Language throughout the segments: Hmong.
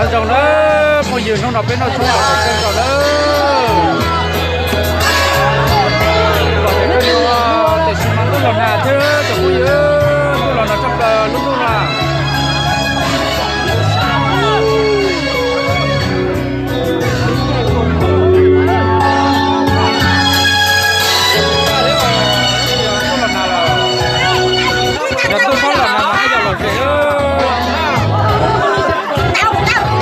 Zoo na, phooj ywg, hnub no peb noj tshoob los kawg nkaus na. Los tsev kawg nkaus, tiam sis mas ntuj los nag thiab cov phooj ywg, ntuj los nag tshaj plaws lub ntuj no. Yog ntuj mob los nag mas yog lom zem.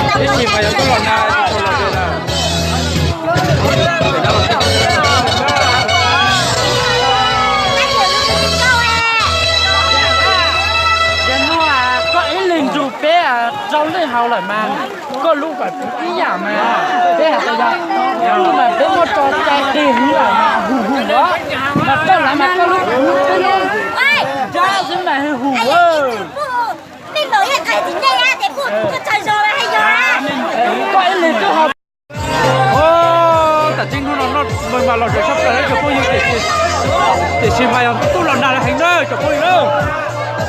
Tab sis mas yog ntuj los nag, lom zem lawm. Yog no koj ib leeg nrug peb rau leej haus lawm mas koj lub kom ib yam mas peb hais tias yog, yog lub mas peb muab tso cai qig huv lawm mas hum hum os, mas koj lub mas koj lub huv xwb mas hum hum. Koj ib leeg twb ho. Tam sim hnub no noj mas lom zem tshaj plaws na cov phooj ywg, tiam sis mas yog ntuj los nag heev na cov phooj ywg na.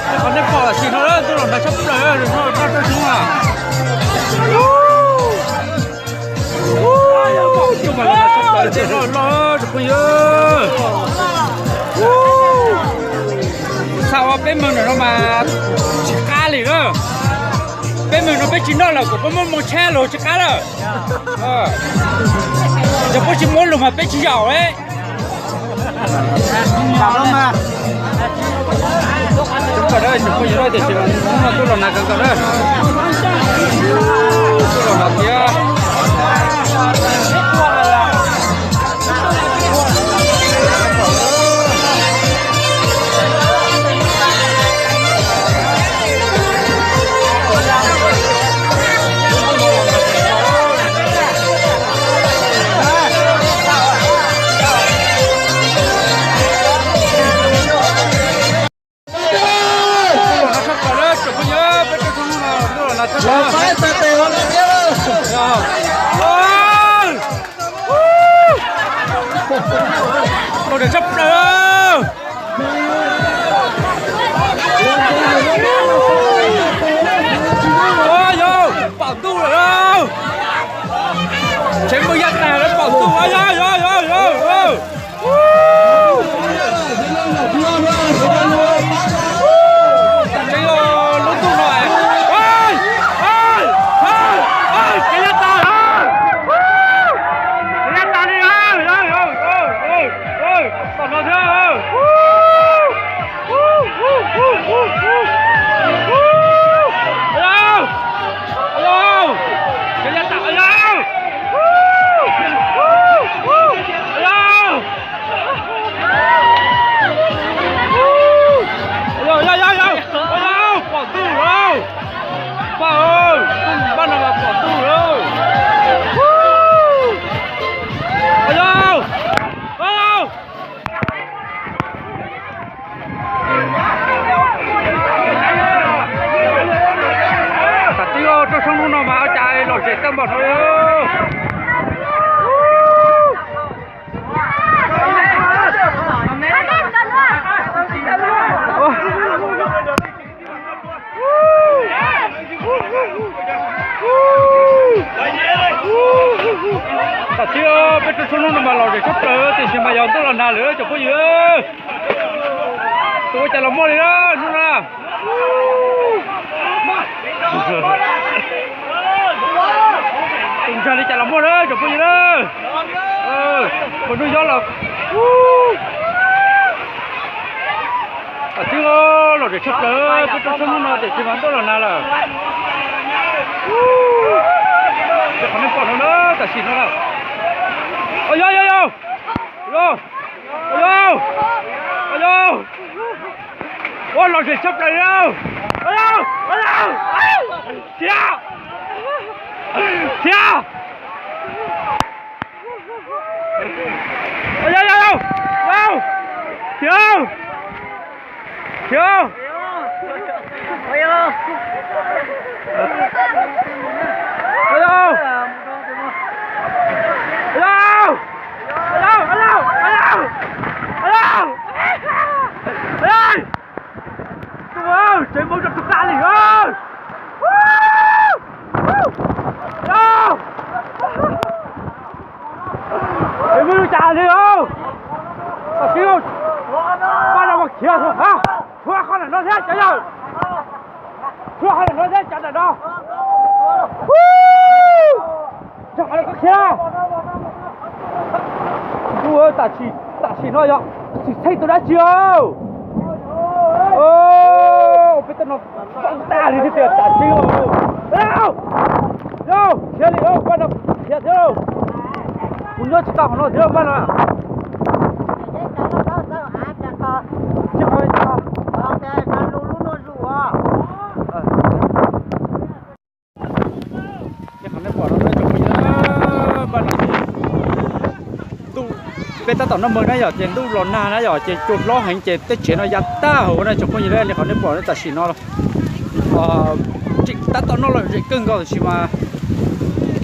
Qhov nej pom tam sim no ntuj los nag tshaj plaws, noj rau xyoob na. Ntuj mas los nag tshaj plaws, cov phooj ywg. Xav ua peb moog ntawm no mas tsis qab li na. Peb moog no peb tsis noj lawm kuas puab muab moo tshab lug tsis qab lawm. Yog puab tsis muab lug mas peb tsis yaum. Tub los nag kawg nkaus na. Tub los nag thiab. Lom zem tshaj plaws. Yog pom ntuj lawm. Tsev muaj yaj tas lawm pom ntuj. Tsev lub ntuj no. Tsev yaj tas. Tsev yaj tas li. Tom no thiab. Tsev yaj tas. Yog, yog, yog, yog. Pom ntuj lawm. Pab, pab no mas pom ntuj lawm. Yog, yog. Tam tib rau sab hnub no mas ua cas lom zem tag npaum no. Tam tib peb rau sab hnub no mas lom zem tshaj plaws tiam sis mas yog ntuj los nag lawm cov phooj ywg. Tus ua cas los muaj li na hnub no. Tus ntsag li cas los muaj na cov phooj ywg na. Tus hnub yob los. Tam tib lom zem tshaj plaws peb rau sab hnub no tiam sis mas ntuj los nag lawm. Qhov nej pom no na tam sim no na. Yog, yog, yog. Yog, yog, yog. Ua lom zem tshaj plaws li. Thiab, thiab. Yog, yog, yog, yog. Thiab, thiab. Yog, yog, yog. Tus tsev moo rau tus qab li. Li, paj no mus khiav, tshuav qhov ntawm no thiab cov yawg, tshuav qhov ntawm no thiab cov ntawm no. Khiav, tam sim no yog tsis txheej tus dab tsi. Peb toj no poob tag li thiab tias tam sim no. Yog khiav li, paj no khiav thiab. Kuv nyob tsis tau qhov no thiab paj no. Peb tab tom noj mov na yom, ces ntuj los nag na yom, ces cua hlob heev ces tej tsev no ya tag huv na tsoom phooj ywg. Li qhov nej pom tam sim no tseem tab tom noj lom zem kawg nkaus tiam sis mas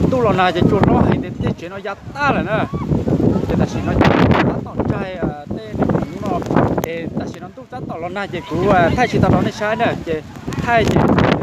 ntuj los nag ces cua hlob heev ces tej tsev no ya tag lawm na. Ces tam sim no ces tab tom ntsaig tej niag khoom no, ces tam sim no ntuj tab tom los nag ces kuv thaij tsis tau rau nej saib na, ces thaij ces